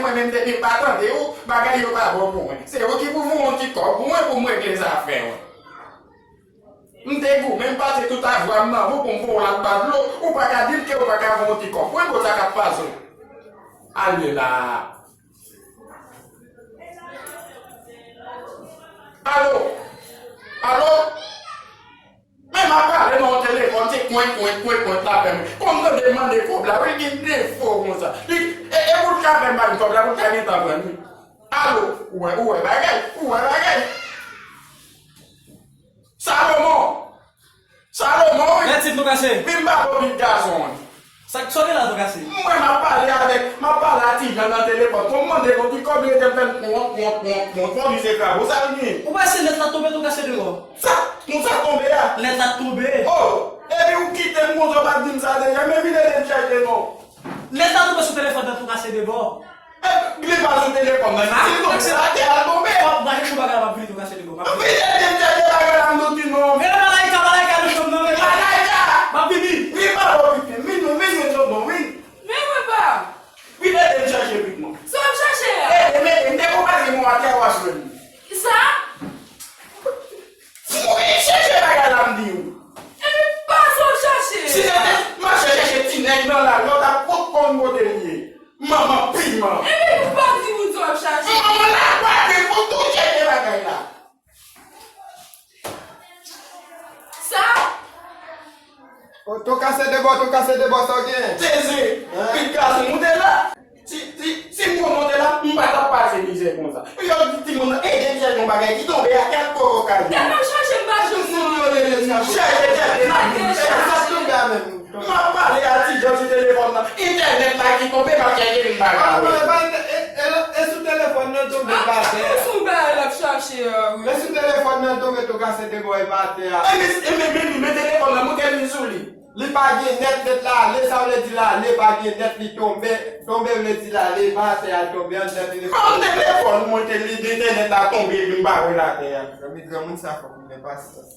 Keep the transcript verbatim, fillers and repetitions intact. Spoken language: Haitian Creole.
Mwen menm depi m pa tande w, bagay yo pa bon pou mwen. Se ou ki pou voye yon ti kòb pou mwen pou m regle zafè mwen. M te goumen, m pase tout avwa m nan vou pou m voye w laba dlo, ou pa ka di m ke ou pa ka voye yon ti kòb. Mwen bon sa k ap pase w. Ale la. Alo? Alo? Men m ap pale nan yon telefòn, se kwenk, kwenk, kwenk, kwenk l ap fè m. Kòm tande mande kòb la, wi, gen defo konsa. Li, e, e pou l ka fè m ba l kòb la, pou l ka gentan pran li. Alo, ou wè, ou wè bagay, ou wè bagay. Salomon! Salomon, wi! Mèt tip nou kase. Vin ba l yon bit gason, wi. Sa k sòti la tou kase? Mwen, m ap pale avèk, m ap pale a Ti Jan nan telefòn. Kòm mande l yon ti kòb, li rete ap fè m pwon, pwon, pwon, pwon, fò di se krabo, sa l gen? Ou pa se lèt la tonbe tou kase debò? Sa, konsa tonbe a? Lèt la tonbe. Oh, epi ou kite m konsa, ou pa t di m sa deja, men vin ede m chèche non. Lèt la tonbe sou telefòn nan tou kase debò. Eh, li pa sou telefòn nan, li tonbe atè a, l tonbe. Fòk mwen chèche bagay la, m ap vini tou kase debò. Vin ede m chèche bagay la, m di w ti non. Rele Malaika, Malaika nan chanm nan, rele. Malaika! M ap vini. Vin ba w pipi, vin nou, vin nou tonton, vin. Men mwen pa. Vin ede m chèche pipi non. Sa w ap chache a? Ede m, ede m, depi w pa gen mwen atè a, w ap jwenn li. Sa? Fouye chèche bagay la, m di w. Epi pa sa w chache. Si se te mache chèche ti nèg nan lari, w t ap pot konn kote l ye. Manman piman. Epi ou pa di moun sa w ap chache. Manman la pa gen pou tou chèche bagay la. Sa? O, tou kase debò, tou kase debò, sa w gen? Sezi, pit gason, moute la. Si, si, si m konn moute la, m pa t ap pase mizè konsa. Yo di timoun nan, ede m chèche yon bagay ki tonbe a, kèk pwovokasyon. Tèlman m chache m pa jwenn nan. Chèche, chèche, chèche. Sa tonbe a menm. M ap pale a Ti Jan sou telefòn nan. Entènèt la ki tonbe, m ap chèche vin bagay. Ah, non, e pa entè-, e, e, e sou telefòn nan tonbe, pa atè. Ah, se yon bagay l ap chache a, wi. E sou telefòn nan tonbe, tou kase debò, e pa atè a. E men, e men, men, men telefòn nan, moute vin sou li. Li pa gen nèt, nèt la ale, sa vle di l ale, pa gen nèt, li tonbe, tonbe vle di l ale, pa atè a, tonbe anndan telefòn. An telefòn mwen te li, entènèt la tonbe, epi m pa wè l atè a. Zanmi granmoun sa fò pou gen pasyans.